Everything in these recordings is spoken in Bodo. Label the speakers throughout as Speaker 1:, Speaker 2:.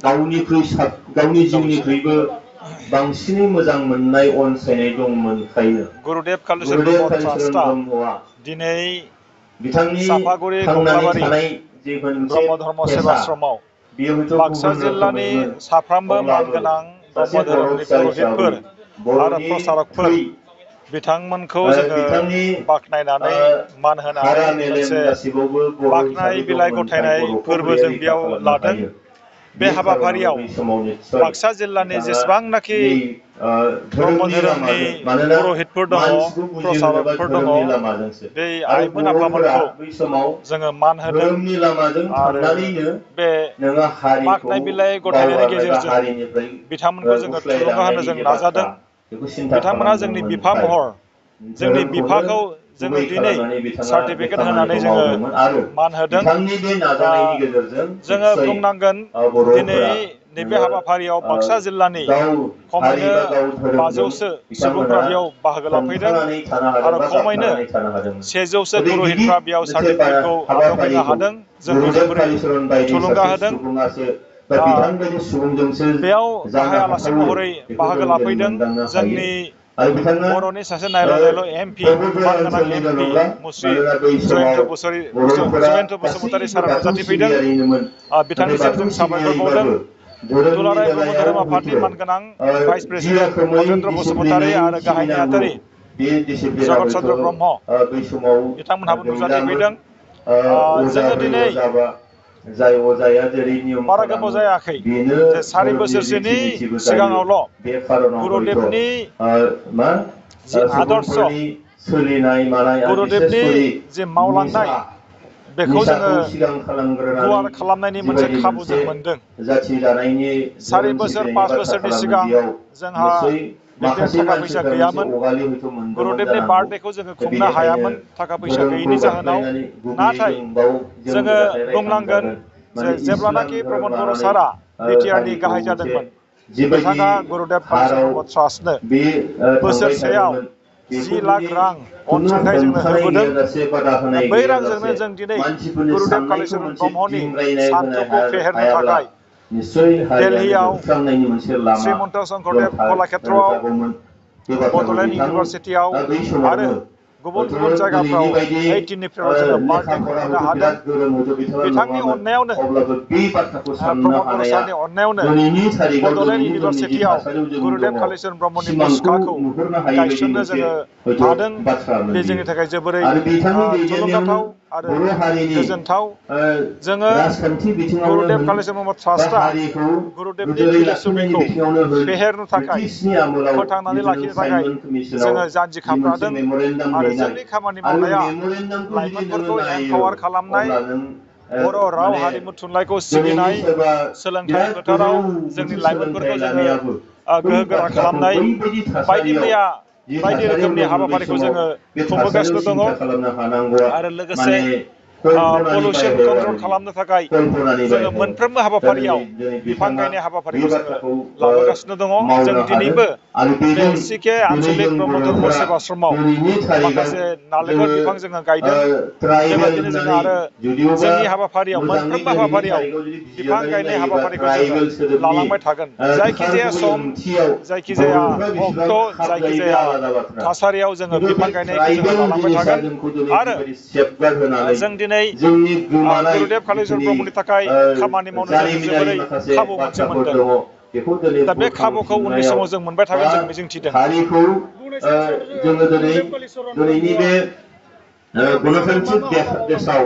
Speaker 1: गावनि जिउनिख्रुइबो बांसिनै मोजां मोननाय अनसायनाय दंमोनखायनो
Speaker 2: गुरुदेव कालिचरण
Speaker 1: गुरुदेव
Speaker 2: ब्रह्म
Speaker 1: कालिचरण
Speaker 2: ट्रास्टआ
Speaker 1: ब्रह्मआ
Speaker 2: दिनै
Speaker 1: बिथांनि
Speaker 2: सापागुरि
Speaker 1: थांनानै
Speaker 2: कमलाबारि
Speaker 1: थानाय जे मोनसे
Speaker 2: ब्रह्म धर्म
Speaker 1: पेसा
Speaker 2: सेवाश्रमाव
Speaker 1: बेयो हयथ'
Speaker 2: बाक्सा
Speaker 1: गुबुन
Speaker 2: जिल्लानि
Speaker 1: रोखोमैमोन
Speaker 2: साफ्रोमबो
Speaker 1: अब्लाबो
Speaker 2: मानगोनां
Speaker 1: सासे
Speaker 2: ब्रह्म
Speaker 1: बर'
Speaker 2: धोरोमनि
Speaker 1: फिसा हिसाबै
Speaker 2: पुर'हितफोर आरो
Speaker 1: बर'नि
Speaker 2: प्रसारकफोर
Speaker 1: थै
Speaker 2: बिथांमोनखौ जोङो
Speaker 1: बिथांनि
Speaker 2: बाख्नायनानै मान होनानै
Speaker 1: हारा मेलेम
Speaker 2: मोनसे
Speaker 1: गासिबावबो बर'
Speaker 2: बाख्नाय
Speaker 1: हिसाबै
Speaker 2: बिलाइ
Speaker 1: दंमोनखाय
Speaker 2: गथायनाय
Speaker 1: बर'खौ
Speaker 2: फोरबो
Speaker 1: बोरै
Speaker 2: जों
Speaker 1: रैखा
Speaker 2: बेयाव
Speaker 1: खालामनो
Speaker 2: लादों।
Speaker 1: हायो
Speaker 2: बे
Speaker 1: खार'नावनो
Speaker 2: हाबाफारियाव
Speaker 1: बै समाव निस्सय
Speaker 2: बाक्सा जिल्लानि
Speaker 1: बिथाङा
Speaker 2: जेसेबांनाखि
Speaker 1: दिनै
Speaker 2: ब्रह्म
Speaker 1: धोरोमनि
Speaker 2: धोरोमनि
Speaker 1: लामाजों मानोना
Speaker 2: पुर'हितफोर दङ
Speaker 1: मानसिखौ बुजिहोनोबा
Speaker 2: प्रसारकफोर दङ
Speaker 1: धोरोमनि लामाजोंसो
Speaker 2: बे
Speaker 1: आरो
Speaker 2: आइमोन
Speaker 1: बर'फोरा
Speaker 2: आफामोनखौ
Speaker 1: बै समाव
Speaker 2: जोङो मान होदों
Speaker 1: धोरोमनि लामाजों
Speaker 2: आरो
Speaker 1: थांनानैनो
Speaker 2: बे
Speaker 1: नोङो हारिखौ
Speaker 2: बाख्नाय बिलाइ गथायनायनि
Speaker 1: बावगारनाय बा
Speaker 2: गेजेरजों
Speaker 1: हारिनिफ्राय
Speaker 2: बिथांमोनखौ जोङो थुलुंगा होनो
Speaker 1: गुस्लायलांनायनि
Speaker 2: जों
Speaker 1: जे बाथ्रा
Speaker 2: नाजादों।
Speaker 1: बेखौ सिन्था
Speaker 2: बिथांमोना जोंनि बिफा
Speaker 1: खालामदोंमोनखाय
Speaker 2: महर जोंनि
Speaker 1: धोरोमखौनो
Speaker 2: बिफाखौ जोङो
Speaker 1: गुबै
Speaker 2: दिनै
Speaker 1: खालामनानै बिथाङा बे
Speaker 2: सार्टिफिकेट होनानै
Speaker 1: खामानिखौ
Speaker 2: जोङो
Speaker 1: मावदोंमोन आरो
Speaker 2: मान होदों।
Speaker 1: बिथांनि बे
Speaker 2: दा
Speaker 1: नाजानायनि गेजेरजों
Speaker 2: जोङो
Speaker 1: निस्सय
Speaker 2: बुंनांगोन दिनै
Speaker 1: बर'फोरा
Speaker 2: नैबे
Speaker 1: नोङो
Speaker 2: हाबाफारियाव बाक्सा जिल्लानि
Speaker 1: गाव हारि
Speaker 2: खमैनो
Speaker 1: बा गाव धोरोमजों
Speaker 2: 500 सुबुंफ्रा
Speaker 1: बिथांमोना
Speaker 2: बेयाव बाहागो लाफैदों
Speaker 1: हमथानानै थानो हादों
Speaker 2: आरो
Speaker 1: बा
Speaker 2: खमैनो
Speaker 1: गाबथानानै थानो हादोंमोन।
Speaker 2: 100
Speaker 1: गतिके गिदिर
Speaker 2: पुर'हितफ्रा बेयाव
Speaker 1: मोनसे
Speaker 2: सार्टिफिकेटखौ आजावफैनो
Speaker 1: हाबाफारिखौ
Speaker 2: हादों। जोंखौ
Speaker 1: गुरुदेब
Speaker 2: जोबोरै
Speaker 1: कालिचरण बायदि
Speaker 2: थुलुंगा
Speaker 1: सासे
Speaker 2: होदों।
Speaker 1: सुबुङासो बा बिथां बायदि सुबुंजोंसो
Speaker 2: बेयाव
Speaker 1: जानो
Speaker 2: गाहाय आलासि
Speaker 1: हाथावो
Speaker 2: महरै
Speaker 1: बेखौ
Speaker 2: बाहागो
Speaker 1: जों
Speaker 2: लाफैदों
Speaker 1: मोनदांनो हायो
Speaker 2: जोंनि
Speaker 1: आरो बिथाङा
Speaker 2: बर'नि सासे नायल' MP
Speaker 1: ब्रह्मपुत्र
Speaker 2: मानगोनां
Speaker 1: ओनसोलनिल'
Speaker 2: MP
Speaker 1: नंला
Speaker 2: मुस्रि
Speaker 1: मानोना बै समाव बर'फोरा
Speaker 2: जयन्त बसुमतारी
Speaker 1: गासैबो
Speaker 2: सारा
Speaker 1: बाथौ
Speaker 2: नुजाथिफैदों।
Speaker 1: सिबियारिनोमोन नाथाय
Speaker 2: बिथांनिसिम
Speaker 1: बाथौ
Speaker 2: जों साबायखर बावदों।
Speaker 1: सिबियारिबाबो धोरोमनि
Speaker 2: दुलाराय ब्रह्म
Speaker 1: बेलायाव
Speaker 2: धोरोम
Speaker 1: हयथ'
Speaker 2: आफादनि मानगोनां भाइस
Speaker 1: जि
Speaker 2: प्रेसिडेन्ट
Speaker 1: रोखोमै
Speaker 2: अजेन्द्र बसुमतारी
Speaker 1: डिसिप्लिनै
Speaker 2: आरो गाहाय
Speaker 1: सिबिनांगौ
Speaker 2: नेहाथारि
Speaker 1: बे डिसिप्लिना
Speaker 2: जगत
Speaker 1: हयथ'
Speaker 2: चन्द्र ब्रह्म
Speaker 1: बै समाव
Speaker 2: बिथांमोनहाबो
Speaker 1: गैलामोन।
Speaker 2: नुजाथिफैदों।
Speaker 1: अजा
Speaker 2: जोङो
Speaker 1: बै
Speaker 2: दिनै
Speaker 1: अजाबा जाय अजाया जेरै नियम
Speaker 2: बारा गोबाव
Speaker 1: खालामो
Speaker 2: जायाखै
Speaker 1: बेनो
Speaker 2: जे 4
Speaker 1: धोरोमनि
Speaker 2: बोसोरसोनि
Speaker 1: रिथि निथिबो जायो।
Speaker 2: सिगाङावल'
Speaker 1: बे खार'नाव
Speaker 2: गुरुदेबनि
Speaker 1: हयथ' मा
Speaker 2: जि आदर्श
Speaker 1: सुबुंफोरनि सोलिनाय मानाय आरो
Speaker 2: गुरुदेबनि
Speaker 1: बिसेसकरि
Speaker 2: जि मावलांनाय बेखौ जोङो
Speaker 1: निसाखौ सिगां खालामग्रोनानै
Speaker 2: गुवार खालामनायनि
Speaker 1: जिबायदि
Speaker 2: खाबु
Speaker 1: मोनसे
Speaker 2: जों मोनदों।
Speaker 1: जाथि दानायनि
Speaker 2: 4
Speaker 1: धोरोम
Speaker 2: बोसोर
Speaker 1: सिबिनायनि
Speaker 2: 5
Speaker 1: बाथ्रा
Speaker 2: बोसोरनि
Speaker 1: खालामो
Speaker 2: सिगां
Speaker 1: बेयाव
Speaker 2: जोंहा
Speaker 1: निस्सय
Speaker 2: बिबदिनो
Speaker 1: माखासे
Speaker 2: थाखा फैसा
Speaker 1: मानसिफ्रा मोनसे
Speaker 2: गैयामोन।
Speaker 1: अगालि हयथ' मोनदोंमोन
Speaker 2: गुरुदेबनि
Speaker 1: जानांगौ।
Speaker 2: बार्थडेखौ जोङो खुंनो
Speaker 1: बेनिखायनो
Speaker 2: हायामोन थाखा फैसा
Speaker 1: धोरोमखौ
Speaker 2: गैयैनि जाहोनाव।
Speaker 1: बास्लायनानै गुबैयै
Speaker 2: नाथाय
Speaker 1: जों बाव जों
Speaker 2: जोङो
Speaker 1: नाथाय
Speaker 2: बुंनांगोन
Speaker 1: रायखांजागोन
Speaker 2: जे
Speaker 1: माने इस्लाम
Speaker 2: जेब्लानाखि
Speaker 1: धोरोम
Speaker 2: प्रमद बर'
Speaker 1: लानानै
Speaker 2: सारा बिटिआरनि
Speaker 1: हारिखौ
Speaker 2: गाहाय
Speaker 1: मोनसे
Speaker 2: जादोंमोन
Speaker 1: जिबायदि
Speaker 2: बिथाङा गुरुदेब कालिचरण
Speaker 1: हाराव
Speaker 2: ब्रह्म ट्रास्टनो
Speaker 1: बे थांबाय
Speaker 2: बोसोरसेयाव
Speaker 1: थादोंमोन बेखौ
Speaker 2: 10 लाख
Speaker 1: जुदि
Speaker 2: रां
Speaker 1: खुनु
Speaker 2: अनसुंथाइ जोंनो
Speaker 1: हमथानाय
Speaker 2: होबोदों।
Speaker 1: गैयाजासे बादा
Speaker 2: दा
Speaker 1: होनाय
Speaker 2: बै रांजोंनो
Speaker 1: गैयाजासे
Speaker 2: जों दिनै
Speaker 1: मानसिफोरनि
Speaker 2: गुरुदेब
Speaker 1: साननायखौ
Speaker 2: कालिचरण
Speaker 1: मोनसे
Speaker 2: ब्रह्मनि
Speaker 1: दिंग्रायनाय होनो
Speaker 2: सान्थौखौ फेहेरनो
Speaker 1: हायाब्ला
Speaker 2: थाखाय
Speaker 1: निस्सय हारियानो
Speaker 2: दिल्लीयाव
Speaker 1: जोबस्रांनायनि मोनसे लामा
Speaker 2: श्रीमन्त
Speaker 1: जों
Speaker 2: शंकरदेब कलाक्षेत्रआव
Speaker 1: थागौमोन। बे बाथ्राखौ
Speaker 2: बड'लेण्ड
Speaker 1: बिथां
Speaker 2: इउनिभारसिटियाव
Speaker 1: बै
Speaker 2: आरो
Speaker 1: समावनो
Speaker 2: गुबुन
Speaker 1: हयथ'
Speaker 2: गुबुन जायगाफ्राव
Speaker 1: दिनैनि बायदि
Speaker 2: 18निफ्रायल' जोङो
Speaker 1: लेखा
Speaker 2: बार्थडे
Speaker 1: फरा
Speaker 2: खुंफुंनो
Speaker 1: हयथ'
Speaker 2: हादों।
Speaker 1: बिराद गोरों हयथ' बिथाङा
Speaker 2: बिथांनि
Speaker 1: नङामोन
Speaker 2: अननायावनो
Speaker 1: अब्लाबो बे बाथ्राखौ साननो
Speaker 2: प्रमद बर'
Speaker 1: हानाया
Speaker 2: सारनि अननायावनो
Speaker 1: दिनैनि थारिखआव
Speaker 2: बड'लेण्ड
Speaker 1: दिनैनि जोंनि जि
Speaker 2: इउनिभारसिटियाव
Speaker 1: थासारियाव जों
Speaker 2: गुरुदेब
Speaker 1: दङ
Speaker 2: कालिचरण ब्रह्मनि
Speaker 1: सिमांखौ
Speaker 2: मुसुखाखौ
Speaker 1: नुहुरनो हायै बायदि
Speaker 2: गायसननो
Speaker 1: मोनसे
Speaker 2: जोङो
Speaker 1: हयथ'
Speaker 2: हादों।
Speaker 1: बाथ्रामोन
Speaker 2: बे
Speaker 1: बियो
Speaker 2: जोंनि थाखाय जोबोरै
Speaker 1: आरो बिथांनि दैदेननायावनो
Speaker 2: थुलुंगाथाव आरो
Speaker 1: बर' हारिनि
Speaker 2: गोजोनथाव। जोङो
Speaker 1: राजखान्थि बिथिङावनो
Speaker 2: गुरुदेब
Speaker 1: होन
Speaker 2: कालिचरण ब्रह्म
Speaker 1: बा
Speaker 2: ट्रास्टआ
Speaker 1: हारिखौ
Speaker 2: गुरुदेबनि
Speaker 1: गोजोरै लाखिनायनि
Speaker 2: फिलसफिखौ
Speaker 1: बिथिङावनो होन
Speaker 2: फेहेरनो थाखाय
Speaker 1: ब्रिटिशनि आमोलाव
Speaker 2: फोथांनानै
Speaker 1: जिथु जों
Speaker 2: लाखिनो थाखाय
Speaker 1: साइमन कमिसनाव
Speaker 2: जोङो
Speaker 1: जि मोनसे
Speaker 2: जान्जिखाफ्रादों
Speaker 1: मेमरेन्डाम
Speaker 2: आरो
Speaker 1: हैनाय
Speaker 2: जोंनि खामानि
Speaker 1: आरो
Speaker 2: मावनाया
Speaker 1: मेमरेन्डामखौ जुदि नोङो
Speaker 2: लाइमोनफोरखौ
Speaker 1: नायो
Speaker 2: एम्पावार खालामनाय
Speaker 1: अब्ला नों
Speaker 2: बर' राव
Speaker 1: माने
Speaker 2: हारिमु थुनलाइखौ
Speaker 1: दिनैनि
Speaker 2: सिबिनाय
Speaker 1: सोरबा
Speaker 2: सोलोंथाइ
Speaker 1: बिराद
Speaker 2: फोथाराव
Speaker 1: गोजौ
Speaker 2: जोंनि
Speaker 1: मोनसे सोलोंथाइ
Speaker 2: लाइमोनफोरखौ जोङो
Speaker 1: लानायाबो बै
Speaker 2: गोहो गोरा
Speaker 1: बाथ्राखौ
Speaker 2: खालामनाय
Speaker 1: बैबायदि
Speaker 2: बायदि
Speaker 1: थासारियाव
Speaker 2: मैया
Speaker 1: जि
Speaker 2: बायदि
Speaker 1: थासारियाव
Speaker 2: रोखोमनि
Speaker 1: दंमोन बै
Speaker 2: हाबाफारिखौ
Speaker 1: समाव
Speaker 2: जोङो
Speaker 1: बे थासारियाव
Speaker 2: खुंबोगासिनो दङ
Speaker 1: सिन्था खालामनो हानांगौआ
Speaker 2: आरो लोगोसे
Speaker 1: माने कल्पनानि
Speaker 2: पलिउसन
Speaker 1: बायहायाव
Speaker 2: कन्ट्रल
Speaker 1: आरो बियो
Speaker 2: खालामनो थाखाय
Speaker 1: कल्पनानि
Speaker 2: जोङो
Speaker 1: बायहायाव
Speaker 2: मोनफ्रोमबो
Speaker 1: दा दिनै
Speaker 2: हाबाफारियाव
Speaker 1: दिनै
Speaker 2: बिफां
Speaker 1: बिथाङा
Speaker 2: गायनाय
Speaker 1: बे
Speaker 2: हाबाफारिखौ जोङो
Speaker 1: बाथ्राखौ
Speaker 2: लाबोगासिनो दङ। जों
Speaker 1: मावनो हादों
Speaker 2: दिनैबो
Speaker 1: आरो
Speaker 2: बे
Speaker 1: बेजों
Speaker 2: सिके
Speaker 1: दिनै
Speaker 2: आनसलिक
Speaker 1: जों
Speaker 2: ब्रह्म धर्म
Speaker 1: बर'फोरा
Speaker 2: सेभाश्रमाव
Speaker 1: दिनैनि थारिखआव
Speaker 2: माखासे नालेंखर
Speaker 1: जोङो
Speaker 2: बिफां जोङो गायदों।
Speaker 1: ट्राइबेल
Speaker 2: बेबायदिनो जोङो
Speaker 1: होननानै
Speaker 2: आरो
Speaker 1: जुदिअबा
Speaker 2: जोंनि हाबाफारियाव
Speaker 1: मोजाङै
Speaker 2: मोनफ्रोमबो
Speaker 1: दिनैनि
Speaker 2: हाबाफारियाव
Speaker 1: थारिखआव जुदि
Speaker 2: बिफां
Speaker 1: बिजिरनानै
Speaker 2: गायनाय
Speaker 1: नायोबा
Speaker 2: हाबाफारिखौ जोङो
Speaker 1: ट्राइबेल सोदोबनि
Speaker 2: लालांबाय थागोन।
Speaker 1: थार
Speaker 2: जायखिजाया
Speaker 1: गुबै
Speaker 2: सम
Speaker 1: ओंथियाव
Speaker 2: जायखिजाया
Speaker 1: बर'फ्रा बेसेबां
Speaker 2: अक्ट'
Speaker 1: खाब जायो बे
Speaker 2: जायखिजाया
Speaker 1: आलादा बाथ्रा
Speaker 2: थासारियाव जोङो
Speaker 1: खिन्थु बे
Speaker 2: बिफां गायनायखौ जोङो
Speaker 1: ट्राइबेल
Speaker 2: लालांबाय
Speaker 1: जिनिसा
Speaker 2: थागोन।
Speaker 1: जोंखौ दिनै
Speaker 2: आरो
Speaker 1: जिबायदि सेफगार्ड होनानै
Speaker 2: जों दिनै
Speaker 1: जोंनि गोमानाय
Speaker 2: गुरुदेब कालिचरण
Speaker 1: जिखिनि
Speaker 2: ब्रह्मनि थाखाय खामानि मावनो जोङो
Speaker 1: जारिमिनारि
Speaker 2: जोबोरै
Speaker 1: माखासे
Speaker 2: खाबु मोनसे
Speaker 1: बाथ्राफोर
Speaker 2: मोनदों।
Speaker 1: दङ बेखौ दिनै
Speaker 2: दा बे खाबुखौ उननि
Speaker 1: बुरखांफिननायाव
Speaker 2: समाव जों मोनबाय
Speaker 1: बा
Speaker 2: थागोन जों मिजिंथिदों।
Speaker 1: हारिखौ जोङो दिनै दिनैनि बे गणतान्त्रिक देशआव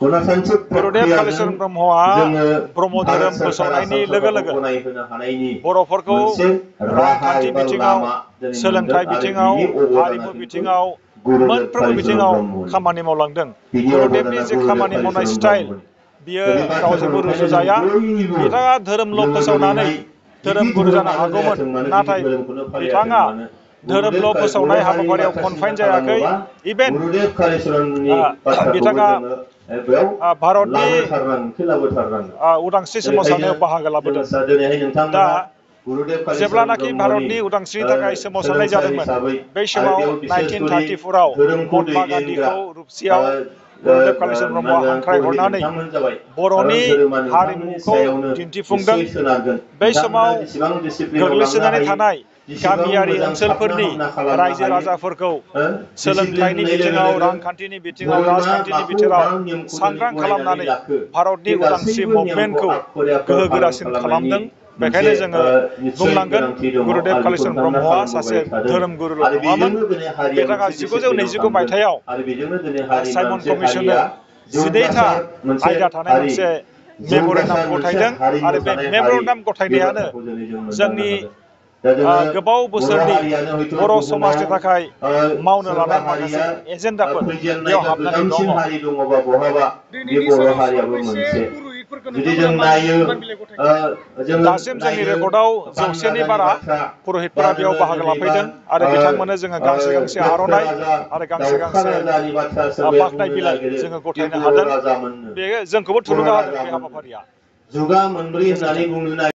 Speaker 1: गणतान्त्रिक
Speaker 2: गुरुदेब
Speaker 1: प्रक्रियाजों
Speaker 2: कालिचरण ब्रह्मआ
Speaker 1: जोङो
Speaker 2: ब्रह्म
Speaker 1: भारत
Speaker 2: धोरोम
Speaker 1: सोरखार
Speaker 2: फोसावनायनि
Speaker 1: आसाम
Speaker 2: लोगो
Speaker 1: सोरखारखौ
Speaker 2: लोगो
Speaker 1: गनायहोनो हानायनि
Speaker 2: बर'फोरखौ
Speaker 1: मोनसे राहा
Speaker 2: रांखान्थि
Speaker 1: एबा
Speaker 2: बिथिङाव
Speaker 1: लामा दिनै मोनदों
Speaker 2: सोलोंथाइ
Speaker 1: आरो
Speaker 2: बिथिङाव
Speaker 1: बिनि अबदाना
Speaker 2: हारिमु
Speaker 1: खिन्थु
Speaker 2: बिथिङाव
Speaker 1: गुरुदेब
Speaker 2: मोनफ्रोमबो
Speaker 1: कालिचरण
Speaker 2: बिथिङाव
Speaker 1: ब्रह्मनि
Speaker 2: खामानि मावलांदों।
Speaker 1: बिनि
Speaker 2: गुरुदेबनि
Speaker 1: अबदाना
Speaker 2: जे
Speaker 1: गुरुदेब
Speaker 2: खामानि मावनाय
Speaker 1: कालिचरण
Speaker 2: स्टाइल
Speaker 1: ब्रह्मनि
Speaker 2: बियो
Speaker 1: दा बे बाथ्राखौ
Speaker 2: रावजोंबो
Speaker 1: ओंखायनो जों
Speaker 2: रुजुजाया।
Speaker 1: बयबो
Speaker 2: बिथाङा धोरोमल'
Speaker 1: जोङो
Speaker 2: फोसावनानै
Speaker 1: दिनैहाय
Speaker 2: धोरोम
Speaker 1: जिखि
Speaker 2: गुरु जानो
Speaker 1: धोरोमानो
Speaker 2: हागौमोन।
Speaker 1: जायाथों मानो जिखि
Speaker 2: नाथाय
Speaker 1: धोरोमखौनो फालियाथों
Speaker 2: बिथाङा
Speaker 1: मानो
Speaker 2: धोरोमल'
Speaker 1: बर'
Speaker 2: फोसावनाय
Speaker 1: हारिनि
Speaker 2: हाबाफारियाव
Speaker 1: बाथ्रा सिन्था
Speaker 2: कनफाइन जायाखै।
Speaker 1: खालामोबा
Speaker 2: इभेन
Speaker 1: गुरुदेब कालिचरननि बाथ्राखौबो
Speaker 2: बिथाङा
Speaker 1: जोङो बेयाव
Speaker 2: भारतनि
Speaker 1: लाबोथारनांगोन।
Speaker 2: उदांस्रि
Speaker 1: बेखायनो
Speaker 2: सोमावसारनायाव बाहागो
Speaker 1: जोङो
Speaker 2: लाबोदों।
Speaker 1: दिनैहाय
Speaker 2: दा
Speaker 1: नोंथांमोना गुरुदेब कालिचरण
Speaker 2: जेब्लानाखि
Speaker 1: ब्रह्मनि
Speaker 2: भारतनि उदांस्रिनि थाखाय सोमावसारनाय
Speaker 1: सोलोंसा
Speaker 2: जादोंमोन
Speaker 1: हिसाबै
Speaker 2: बै
Speaker 1: आरो
Speaker 2: समाव
Speaker 1: बेयाव बिसेसकरि
Speaker 2: 1934आव
Speaker 1: धोरोमखौ
Speaker 2: महात्मा
Speaker 1: दैदेनग्रा
Speaker 2: गान्धीखौ रुपसियाव गुरुदेव कालिचरन ब्रह्मआ हांख्रायहरनानै बर'नि हारिमुखौ दिन्थिफुंदों। बै समाव गोग्लैसोनानै थानाय गामियारि ओनसोलफोरनि रायजो राजाफोरखौ सोलोंथाइनि बिथिङाव, रांखान्थिनि बिथिङाव, राजखान्थिनि बिथिङाव सांग्रां खालामनानै भारतनि उदांस्रि मुभमेन्टखौ गोहोगोरासिन खालामदों। बेखायनो जोङो बुंनांगोन गुरुदेव कालिचरन ब्रह्मआ सासे धोरोम गुरुल' नङामोन। बिथाङा 1929 मायथाइयाव साइमन कमिसननो 12था आयदा थानाय मोनसे मेम'रेन्डाम गथायदों आरो बे मेम'रेन्डाम गथायनायानो जोंनि गोबाव बोसोरनि बर' समाजनि थाखाय मावनो लानाय माखासे एजेन्डाफोर बेयाव हाबनानै दङ। दासिम जोंनि रेकर्डआव 100नि बारा पुर'हितफोरा बेयाव बाहागो लाफैदों आरो बिथांमोननो जोङो गांसे गांसे आर'नाइ आरो गांसे गांसे बाख्नाय बिलाइ जोङो गथायनो हादों। बे जोंखौबो थुलुंगा होदों बे हाबाफारिया।